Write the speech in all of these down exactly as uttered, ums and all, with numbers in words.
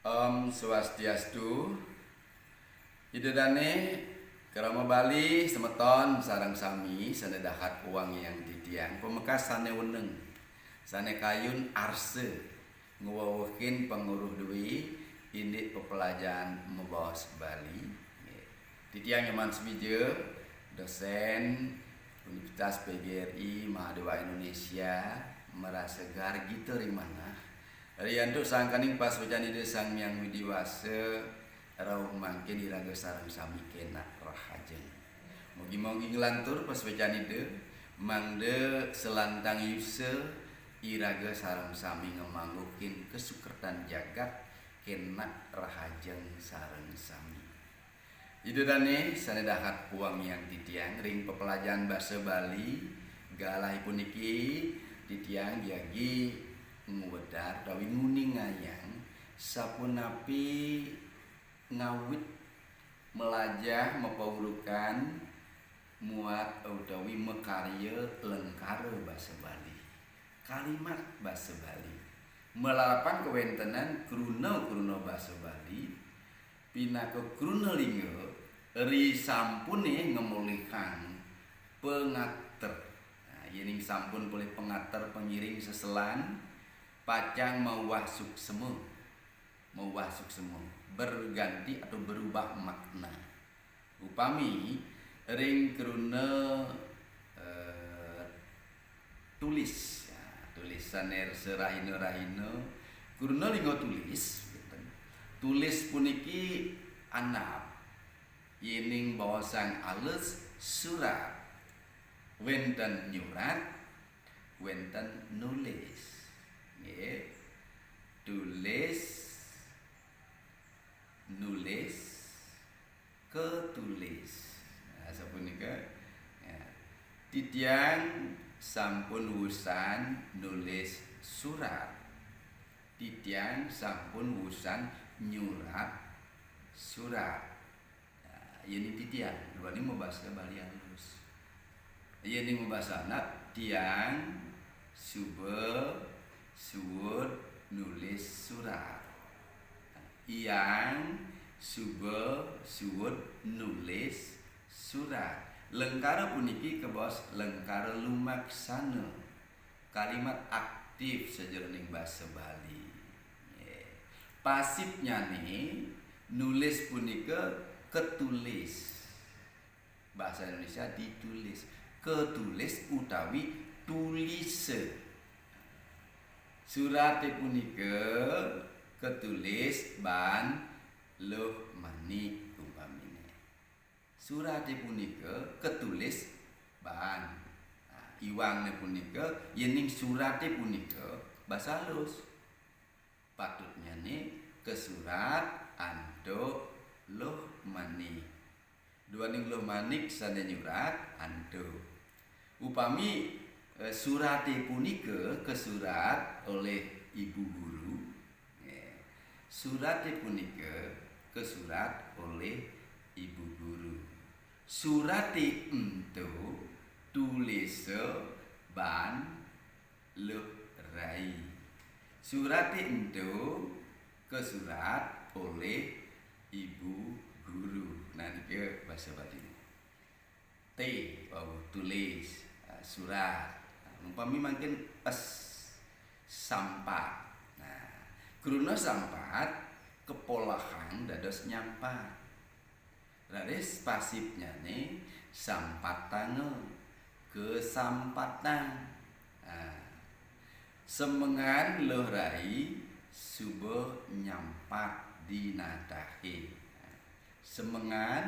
Om Swastiastu. Ida dané, krama Bali, semeton sareng sami sané dahat uang yang titiang, pamekas sané weneng, sané kayun arsa ngwewehin panguruh dwi indik pepelajahan mabaos Bali. Titiang Nyoman Sumija, dosén Universitas P G R I Mahadéwa Indonesia, marasa gargita ring manah, riantuk sangkaning pasuécan Ida Sang Hyang Widhi Wasa, rauh mangkin iraga sareng sami kénak rahajeng. Mugi-mugi nglantur pasuécan Ida, mangda salantang yusa iraga sareng sami ngamangguhin kasukertan jagat kénak rahajeng sareng sami. Ida dané sané dahat uang yang titiang ring pepelajahan basa Bali, galahé puniki titiang jagi ngwedar utawi nguningayang sapunapi ngawit, mlajah, mapaurukan, muat utawi makarya lengkara basa Bali, kalimat basa Bali, malarapan kawéntenan kruna-kruna basa Bali, pinaka kruna lingga, risampuné ngamolihang pangater. Nah, yéning sampun polih pangater pangiring seselan, pacang mauwah suksema. Mauwah suksema, berganti atau berubah makna. Upami ring kruna, eh, tulis, ya, tulisan nersa rahina-rahina, kruna lingga tulis, gitu. Tulis puniki andap, yéning baosang alus surat, wénten nyurat, wénten nulis. Nggih. Tulis, nulis, ketulis. Nah, sapunika, ya. Titiang sampun wusan nulis surat. Titiang sampun wusan nyurat surat. Nah, yéning titiang, duaning mabasa Bali alus. Yéning mabasa andap, tiang suba suud nulis surat. Iang suba suud nulis surat. Lengkara puniki kabaos lengkara lumaksana. Kalimat aktif sajeroning basa Bali. Nggih. Pasifnyané nulis punika ketulis. Basa Indonesia ditulis. Ketulis utawi tulisa. Suraté punika ketulis baan Luh Manik umpaminé. Suraté punika ketulis baan. Nah, iwangné punika, yéning suraté punika basa alus. Patutnyané kasurat antuk Luh Manik. Duaning Luh Manik sané nyurat antuk. Upami, eh, suraté punika kasurat olih ibu guru, nggih. Suraté punika kasurat olih ibu guru. Suraté ento tulisa baan Luh Rai. Suraté ento kasurat olih ibu guru. Nah, nika basa Baliné. T, wau tulis, eh, surat. Nah, umpami mangkin S, sampat. Nah, kruna sampat kapolahang dados nyampat. Raris pasifnyané sampatanga, kasampatang. Nah, semengan Luh Rai suba nyampat di natahé. Nah, semengan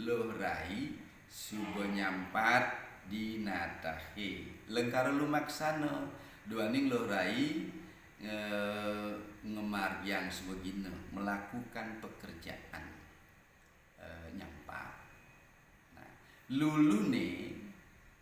Luh Rai suba nyampat di natahé. Lengkara lumaksana, duaning Luh Rai nge-, ngamargiang swagina, melakukan pekerjaan, eh, nyampat. Nah, luluné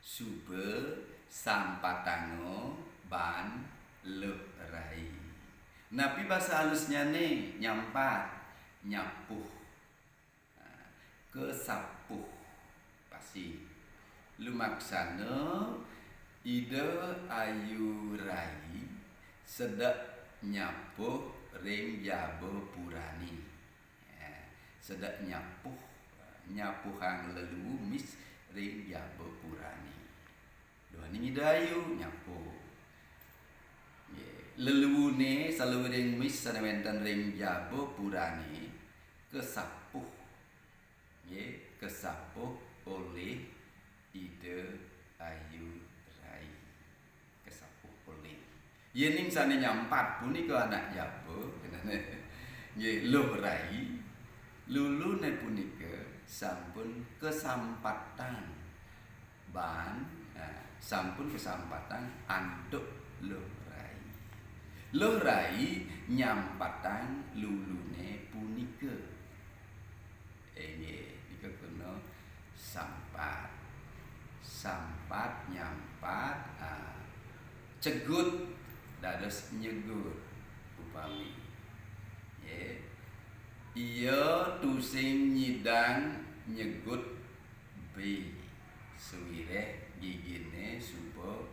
suba sampatanga baan Luh Rai. Napi basa alusnyané nyampat? Nyapuh. Nah, kasapuh. Pasti. Lumaksana Ida Ayu Rai sedek nyapuh ring jaba purane. Ya, sedek nyapuh, nyapuhang leluwu mis ring jaba purane. Duaning Ida Ayu nyapuh. Nggih, leluwune saluiring mis sane wenten ring jaba purane kasapuh. Nggih, kasapuh olih Ida Ayu Rai. Kasapuh olih. Yening sane nyampat punika anak jaba, nggih, Luh Rai, lulune punika sampun kasampatang baan, nah, sampun kasampatang antuk Luh Rai. Luh Rai nyampatang lulune punika. Inggih, nika kruna sampat. Sampat, nyampat, ah, cegut dados nyegut upami. Nggih. Ia tusing nyidang nyegut be, sawireh gigine suba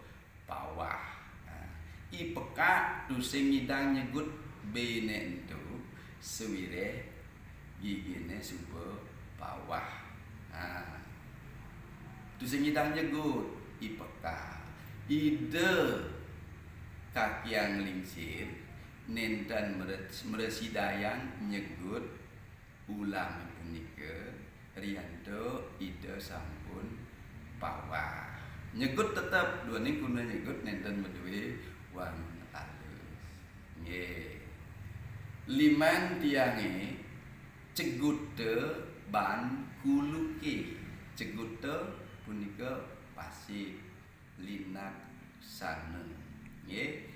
pawah. Nah, i pekak tusing nyidang nyegut bene ento, sawireh gigine suba pawah. Nah, tusing nyidang nyegut i pekak. Ida Kaki Anglingsir nenten mre-, mresidayang nyegut ulame punika riantuk Ida sampun pawah. Nyegut tetep, duaning kruna nyegut nenten madue wangun alus. Nggih. Liman tiange ceguta baan kuluke. Ceguta punika pasif, linaksana. Nggih.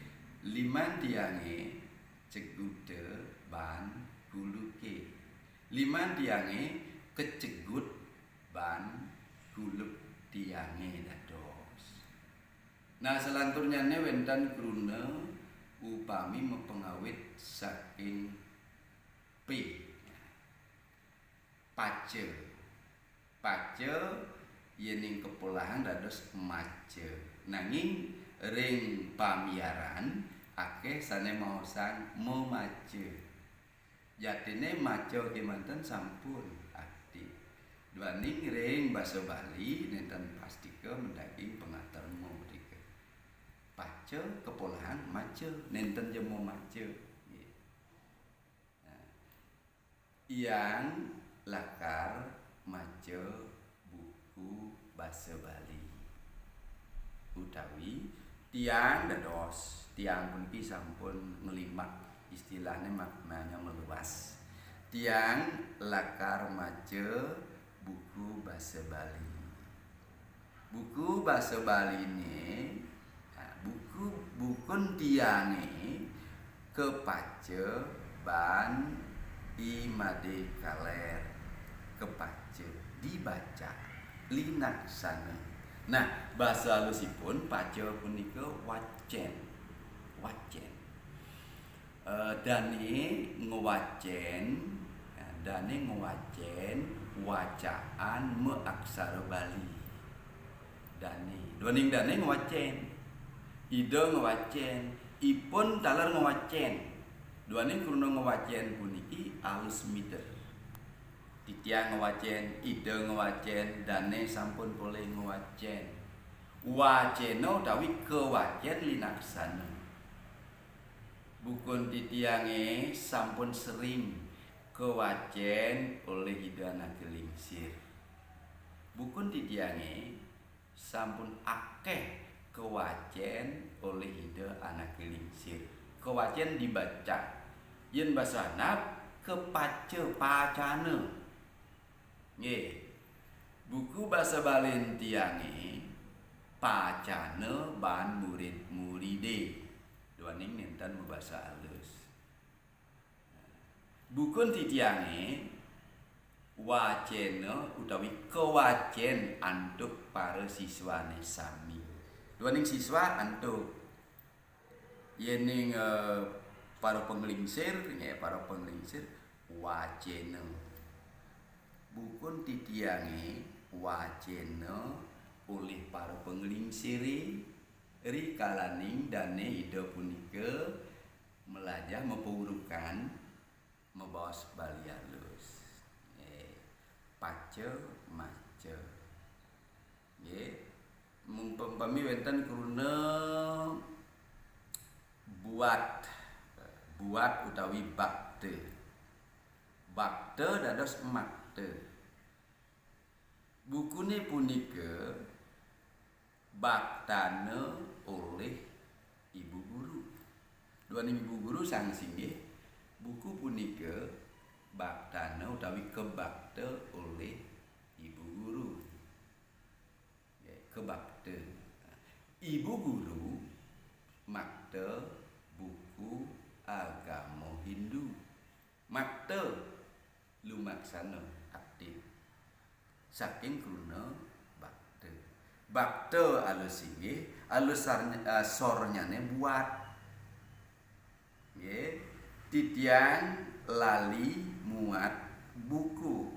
Liman tiange ceguta baan kuluke. Liman tiange kacegut baan kuluk tiange dados. Nah, salanturnyane wenten kruna upami mapangawit saking P. Paca. Paca yening kapolahang dados maca. Nanging ring pamiaran akeh sane maosang memaca. Jatine maca kemanten sampun aktif. Duaning ring basa Bali nenten pastika madaging pangater ma mrika. Paca kapolahang maca, nenten ja memaca. Nggih. Nah, tiang lakar maca buku basa Bali. Utawi tiang dados, tiang puniki sampun nglimbak, istilahne maknanya meluas. Tiang lakar maca buku basa Bali. Buku basa Baline, nah, buku, bukun tiange kapaca baan I Made Kaler, kapaca, dibaca, linaksana. Nah, basa alusipun paca punika wacen. Wacen. Eh, dane ngwacen, eh, dane ngwacen wacaan maaksara Bali. Dane, duaning dane ngwacen. Ida ngwacen, ipun taler ngwacen. Duaning kruna ngwacen puniki alus mider. Titiang ngwacen, Ida ngwacen, dane sampun polih ngwacen. Wacena utawi kawacen linaksana. Bukun titiange sampun sering kawacen olih Ida Anake Lingsir. Bukun titiange sampun akeh kawacen olih Ida Anake Lingsir. Kawacen dibaca. Yen basa handap, kapaca, pacana. Nggih. Buku basa Balin tiange pacana baan murid-muride. Duaning nenten mabasa alus. Bukun titiange wacena utawi kawacen antuk para siswane sami. Duaning siswa antuk. Yening, eh, para panglingsir, nggih, para panglingsir wacena. Bukun titiange wacena olih para panglingsire, rikalaning dane Ida punika Melajah mapaurukan mabaos Bali alus. Nggih. Paca, maca. Nggih. Mumpami wénten kruna buat, buat utawi bakta. Bakta dados makta. Bukuné punika baktana olih ibu guru. Duaning ibu guru sang singgih, buku punika baktana utawi kabakta olih ibu guru. Nggih, kabakta. Ibu guru makta buku agama Hindu. Makta lumaksana aktif. Saking kruna bakta. Bakta alus singgih, alus sar-, eh, sornyané buat. Nggih. Titiang lali muat buku.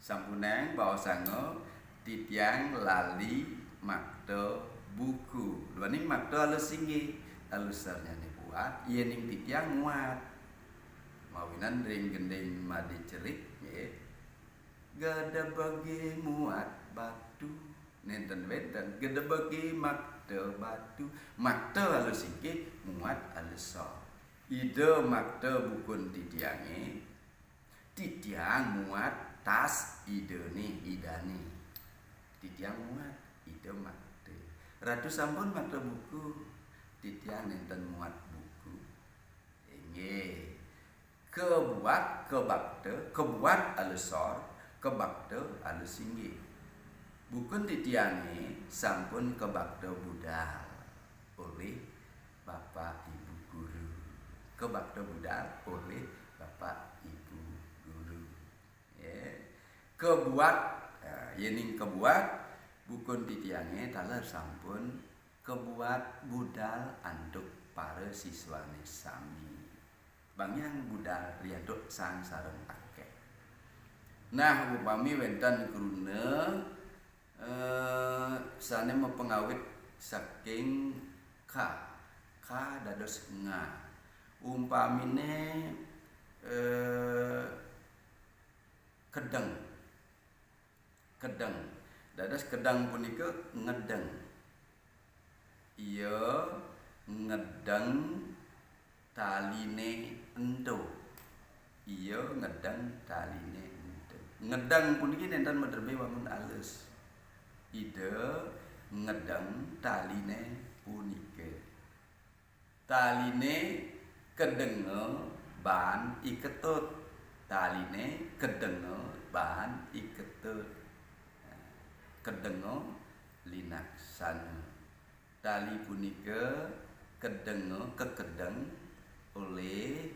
Sampunang baosanga, titiang lali makta buku. Duaning makta alus singgih, alus sornyané buat, yéning titiang muat. Mawinan ring gending madé cerik, nggih. Gedebegé muat batu. Nénten wénten, gedebegé makta batu. Makta alus singgih, muat alus sor. Ida makta bukun titiangé, titiang muat tas idané, idané. Titiang muat, ida makta. Ratu sampun makta buku, titiang nénten muat buku. Inggih. Kabuat, kabakta, kabuat alus sor, kabakta alus singgih. Bukun titiangé sampun kabakta budal olih Bapak Ibu Guru. Kabakta budal olih Bapak Ibu Guru. Ya. Kabuat, eh, yéning kabuat, bukun titiangé taler sampun kabuat budal antuk para siswané sami. Banggiang budal riantuk sang sareng akéh. Nah, upami wénten kruna, eh, sané mapangawit saking ka, ka dados nga. Umpaminé, eh, kedeng. Kedeng. Dados kedeng punika ngedeng. Ia ngedeng taliné ento. Ia ngedeng taliné ento. Ngedeng puniki nénten madrebé wangun alus. Ida ngedeng taliné punika. Taliné kedenga baan iketut. Taliné kedenga baan iketut. Kedenga linaksana. Tali punika kedenga, kekedeng olih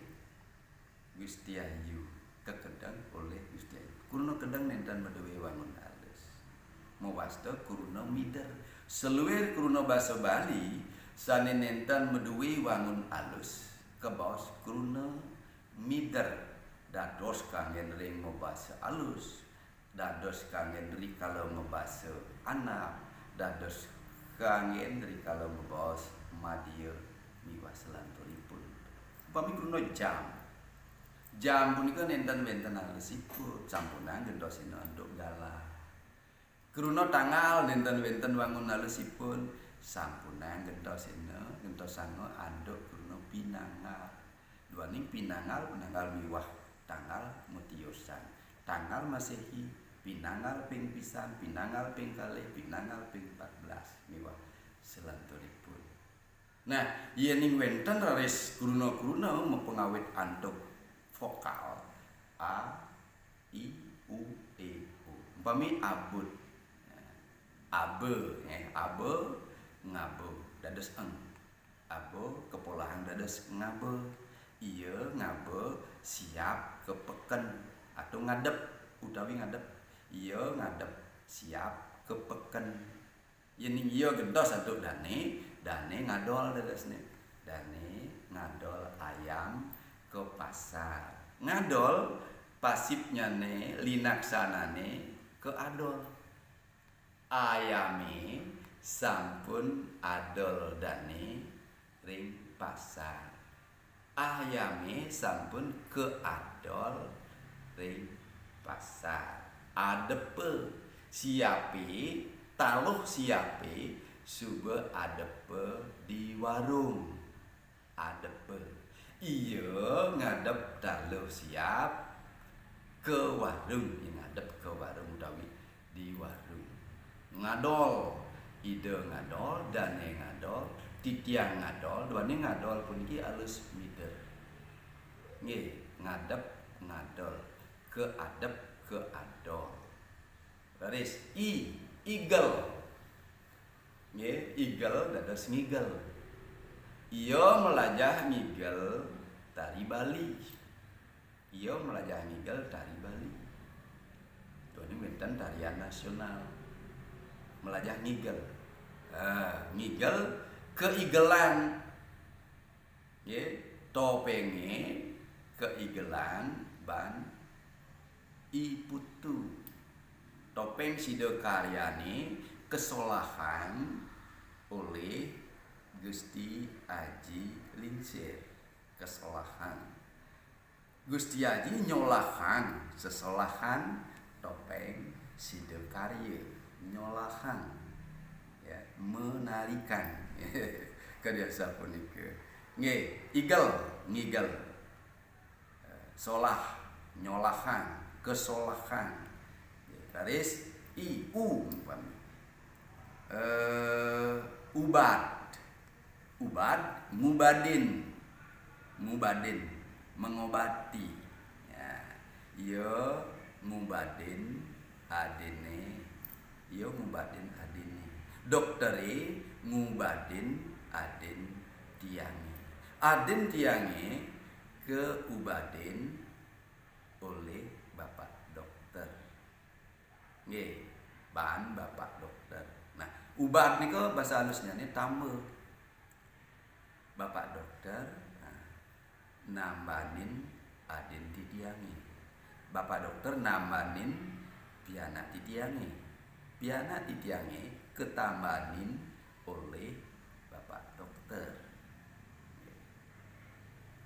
Gusti Ayu, kekedeng olih Gusti Ayu. Kruna kedeng nénten madué wangun alus. Mawasta kruna mider. Saluir kruna basa Bali sané nénten madué wangun alus, kabaos kruna mider. Dados kanggén ring mabasa alus, dados kanggén rikala mabasa andap, dados kanggén rikala mabaos madya miwah salanturipun. Upami kruna jam. Jam punika nénten wénten alusipun, sampunang gentoséna antuk galah. Kruna tanggal nénten wénten wangun alusipun, sampunang gentoséna, gentosanga antuk kruna pinanggal. Duaning pinanggal, pinanggal miwah tanggal matiosan. Tanggal Maséhi, pinanggal ping pisan, pinanggal ping kalih, pinanggal ping empat belas miwah salanturipun. Nah, yéning wénten raris kruna-kruna mapangawit antuk vokal a, i, u, é, o. Umpami abut. Nah, aba, nggih, aba, ngaba, dados eng. Aba kapolahang dados ngaba. Ia ngaba siap ka peken atau ngadep utawi ngadep. Ia ngadep siap ka peken. Yéning ia gentos antuk dané, dané ngadol dadosné. Dané ngadol ayam ka pasar. Ngadol pasipnyané linaksanané ka adol. Ayamé sampun adol dané ring pasar. Ayamé sampun kaadol ring pasar. Adepa, siapé, taluh siapé suba adepa di warung. Adepa. Ia ngadep taluh siap ka warung, ia ngadep ka warung utawi di warung. Ngadol, Ida ngadol, dané ngadol, titiang ngadol, duaning ngadol puniki alus mider. Nggih, ngadep, ngadol, kaadep, kaadol. Raris, I, igel. Nggih, igel dados ngigel. Ia mlajah ngigel tari Bali. Ia mlajah ngigel tari Bali. Duaning wénten tarian nasional. Mlajah ngigel. Ah, ngigel kaigelan. Nggih, topéngé kaigelan ban I Putu. Topéng sida karyané kasolahang olih Gusti Aji Lingsir. Kasolahang. Gusti Aji nyolahang sesolahan topéng sida karya. Nyolahang, ya, menarikan. Kadi asapunika. Nggih, igel, ngigel. Solah, nyolahang, kasolahang. Nggih, raris I, U umpami. Eh, ubat. Ubat, ngubadin. Ngubadin, mengobati. Ya, ia ngubadin adiné, ia ngubadin adiné. Dokteré ngubadin adin tiangé. Adin tiangé kaubadin olih Bapak Dokter. Nggih, baan Bapak Dokter. Nah, ubat nika basa halusnyané tamba. Bapak Dokter, nah, nambanin adin titiangé. Bapak Dokter nambanin pianak titiangé. Pianak titiangé katambanin olih Bapak Dokter.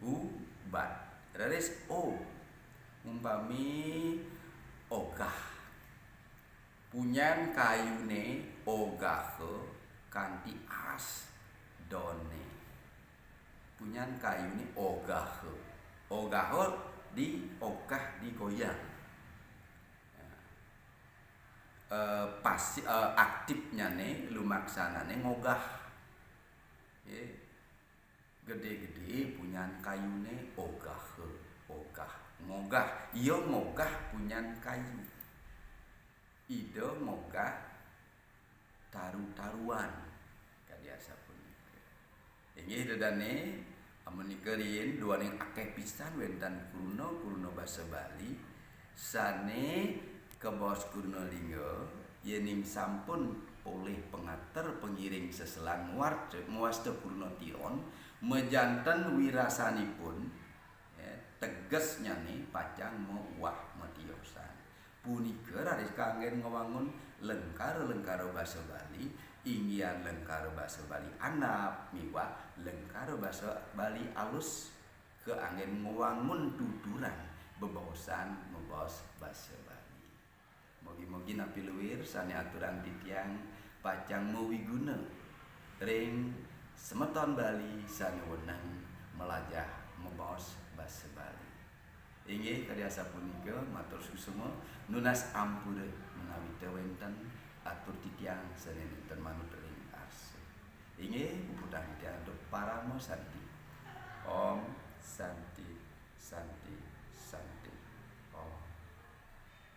Ubat. Raris O. Umpami ogah. Punyan kayuné ogaha kanti as doné. Punyan kayuné ogaha. Ogaha di ogah, digoyang. Eh, pasi-, eh, aktifnyané, lumaksanané ngogah. Nggih. Gedé-gedé punyan kayuné ogaha, ogah, ngogah. Ia ngogah punyan kayu. Ida ngogah taru-taruan. Kadi asapunika. Inggih, ida dané, amunika riin duaning akéh pisan wénten kruna-kruna basa Bali sané kabaos kruna lingga, yéning sampun polih pangater pangiring seselan muarca-, muasta kruna tiron, majanten wirasanipun, ya, tegesnyané pacang mauwah matiosan. Punika raris kanggén ngwangun lengkara-lengkara basa Bali, inggihan lengkara basa Bali andap miwah lengkara basa Bali alus, kaanggén ngwangun tuturan bebaosan mabaos basa Bali. Mugi-mugi napi luir sané aturang titiang pacang mawiguna ring semeton Bali sané wenang malajah mabaos basa Bali. Inggih, kadi asapunika, matur suksma, nunas ampura menawi té wénten atur titiang sané nénten manut ring arsa. Inggih, puputang titiang antuk parama santi. Om Santi, Santi,